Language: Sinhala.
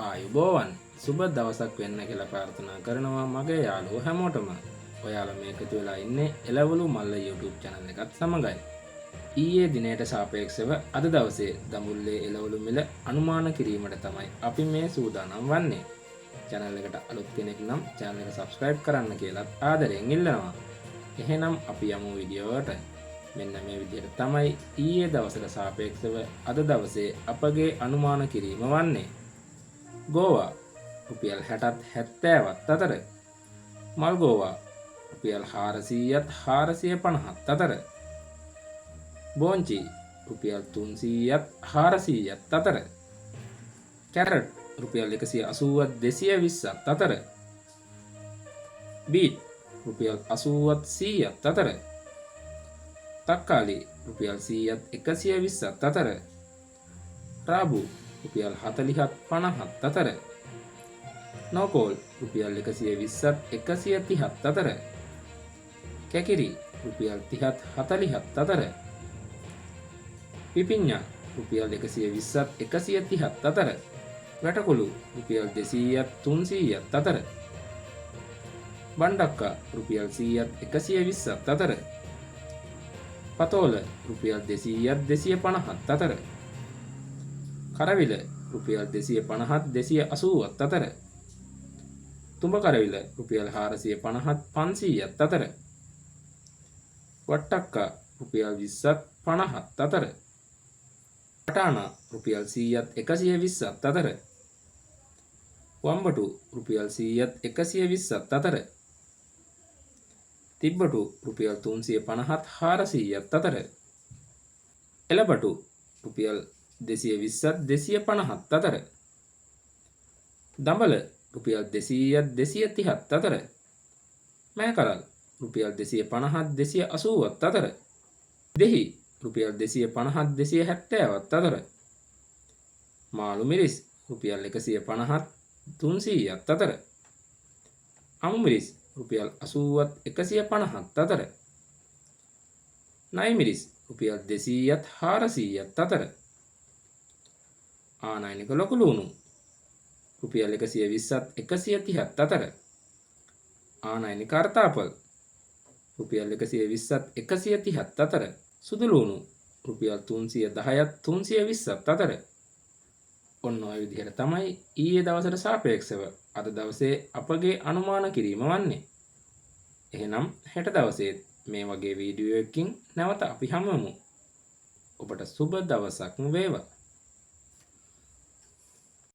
ආයුබෝවන්, සුබ දවසක් වෙන්න කියලා ප්‍රාර්ථනා කරනවා මගේ යාළුවෝ හැමෝටම. ඔයාලා මේ එකතු වෙලා ඉන්නේ එළවලු මල්ල YouTube channel එකත් සමගයි. ඊයේ දිනයට සාපේක්ෂව අද දවසේ දඹුල්ලේ එළවලු මිල අනුමාන කිරීමට තමයි අපි මේ සූදානම් වන්නේ. Channel එකට අලුත් කෙනෙක් නම් channel එක subscribe කරන්න කියලත් ආදරයෙන් ඉල්ලනවා. එහෙනම් අපි යමු වීඩියෝවට. මෙන්න මේ විදිහට තමයි ඊයේ දවසට සාපේක්ෂව අද දවසේ අපගේ අනුමාන කිරීම වන්නේ. ගෝවා රුපියල් 60ත් 70ත් අතර. මල්ගෝවා රුපියල් 400ත් 450ත් අතර. බෝංචි රුපියල් 300ත් 400ත් අතර. කැරට් රුපියල් 180ත් 220ත් අතර. බීට් රුපියල් 80ත් 100ත් අතර. තක්කාලි රුපියල් 100ත් 120ත් අතර. රාබු රුපියල් 40ත් 50ත් අතර. නෝකෝල් රුපියල් 120ත් 130ත් අතර. කැකිරි රුපියල් 30ත් 40ත් අතර. පිපිඤ්ඤා රුපියල් 120ත් 130ත් අතර. වැටකුළු රුපියල් 200ත් 300ත් අතර. බණ්ඩක්කා රුපියල් 100ත් 120ත් අතර. පතෝල රුපියල් 200ත් 250ත් අතර. කරවිල රුපියල් 250ත් 280ත් අතර. තුඹ කරවිල රුපියල් 450ත් 500ත් අතර. වට්ටක්කා රුපියල් 20ත් 50ත් අතර. වටානා රුපියල් 100ත් 120ත් අතර. වම්බටු රුපියල් 100ත් 120ත් අතර. තිබ්බටු රුපියල් 350ත් 400ත් අතර. එළබටු රුපියල් 220ත් 250ත් අතර. දඹල රුපියල් 200ත් 230ත් අතර. මෑකරල් රුපියල් 250ත් 280ත් අතර. දෙහි රුපියල් 250ත් 270ත් අතර. මාළු මිරිස් රුපියල් 150ත් 300ත් අතර. අමු මිරිස් රුපියල් 80ත් 150ත් අතර. නයි මිරිස් රුපියල් 200ත් 400ත් අතර. ආනයනික ලොකු ලූණු රුපියල් 120ත් 130ත් අතර. ආනයනික අර්තාපල් රුපියල් 120ත් 130ත් අතර. සුදු ලූණු රුපියල් 310ත් 320ත් අතර. ඔන්න ඔය විදිහට තමයි ඊයේ දවසට සාපේක්ෂව අද දවසේ අපගේ අනුමාන කිරීම වන්නේ. එහෙනම් හෙට දවසේත් මේ වගේ වීඩියෝ එකකින් නැවත අපි හමුවෙමු. ඔබට සුබ දවසක් වේවා.